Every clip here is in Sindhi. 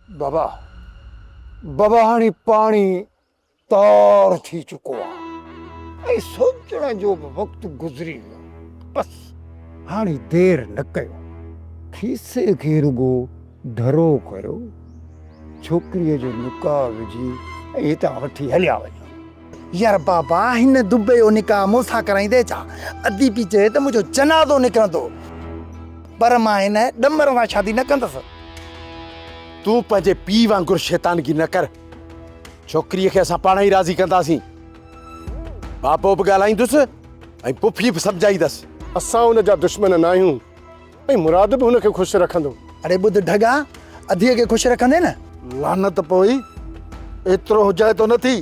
بابا بابا هاڻي پاڻي تار ٿي چڪو آ ۽ سوچڻ جو به وقت گذري ويو. بس هاڻي دير نه ڪيو. کيسي کي رڳو ڍرو ڪيو، ڇوڪريء جو نڪاح وجهي ۽ هتان وٺي هليا وڃو. يار بابا هن دبي جو نڪاح مون سان ڪرائيندين ڇا؟ ادي پئي چئي ته منهنجو جنازو نڪرندو پر مان هن ڏمر سان شادي نه ڪندس. تون پنهنجي پيء وانگر شيطانگي نه ڪر. ڇوڪريء کي اسان پاڻ ئي راضي ڪنداسين. بابو به ڳالهائيندس ۽ پڦي به سمجهائيندس. اسان ان جا دشمن ناهيون ۽ مراد به هن کي خوش رکندو. اڙي ٻڌ ڍڳا، اديء کي خوش رکندين نه؟ لعنت پوئي، ايترو حجائتو نه ٿي.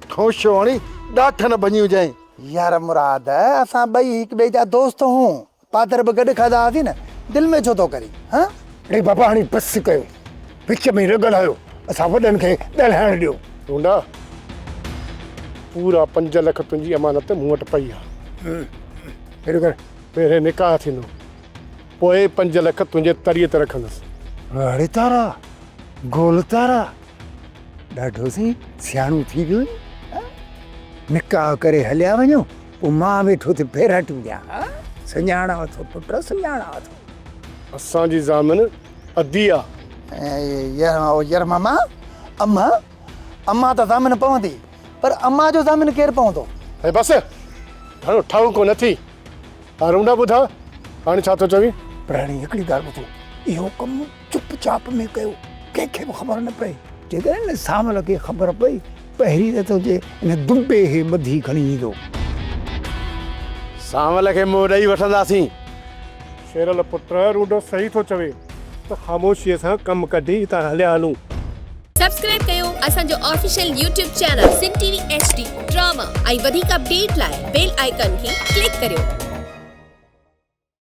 ٺونشو هڻي ڏاٺ نه ڀڃي هجانء. يار مراد، اسان ٻئي هڪٻئي جا دوست هون. پادر به گڏ کاڌا هئاسين نه، دل ۾ ڇو ٿو ڪرين، هان؟ اڙي بابا هاڻي بس ڪيو، وچ ۾ نه ڳالهايو، اسان وڏن کي ڳالهائڻ ڏيو. ڍونڍا، پورا پنج لک تنهنجي امانت مون وٽ پئي آ. هيڏو ڪر. پهرين نڪاح ٿيندو، پوء پنج لک تنهنجي تريء تي رکندس. اڙي تارا، گول تارا، ڏاڍو سائين سياڻو ٿي ويو آهين، هان؟ نڪاح ڪري هليا وڃو. پوء مان ويٺو ٿي ڦيراٽيون ڏيان. سڃاڻان اٿو پٽ، سڃاڻان اٿو. اسان جي ضامن ادي آ. يار ماما، اما، اما ته ضامن پوندي، پر اما جو ضامن ڪير پوندو؟ ۽ بس، گهڻو ٺاهوڪو ڪو نه ٿي. هارون ٻڌاء، هاڻي ڇا ٿو چوين؟ پر هاڻي هڪڙي ڳالهه ٻڌو، اهو ڪم چپ چاپ ۾ ڪيو، ڪنهن کي به خبر نه پئي. جيڪڏهن هن سانول کي خبر پئي، پهرين ته تنهنجي ان دنبي کي ٻڌي کڻي ايندو. سانول کي منهن ڏئي وٺنداسين. شيرل پٽ، رونڊو صحيح ٿو چوي ته خاموشيء سان ڪم ڪڍي هتان هليا هلون. سبسڪرائب ڪيو اسان جو official YouTube channel Sindh T V H D drama ۽ وڌيڪ اپڊيٽ لاء بيل آئيڪان کي ڪلڪ ڪريو.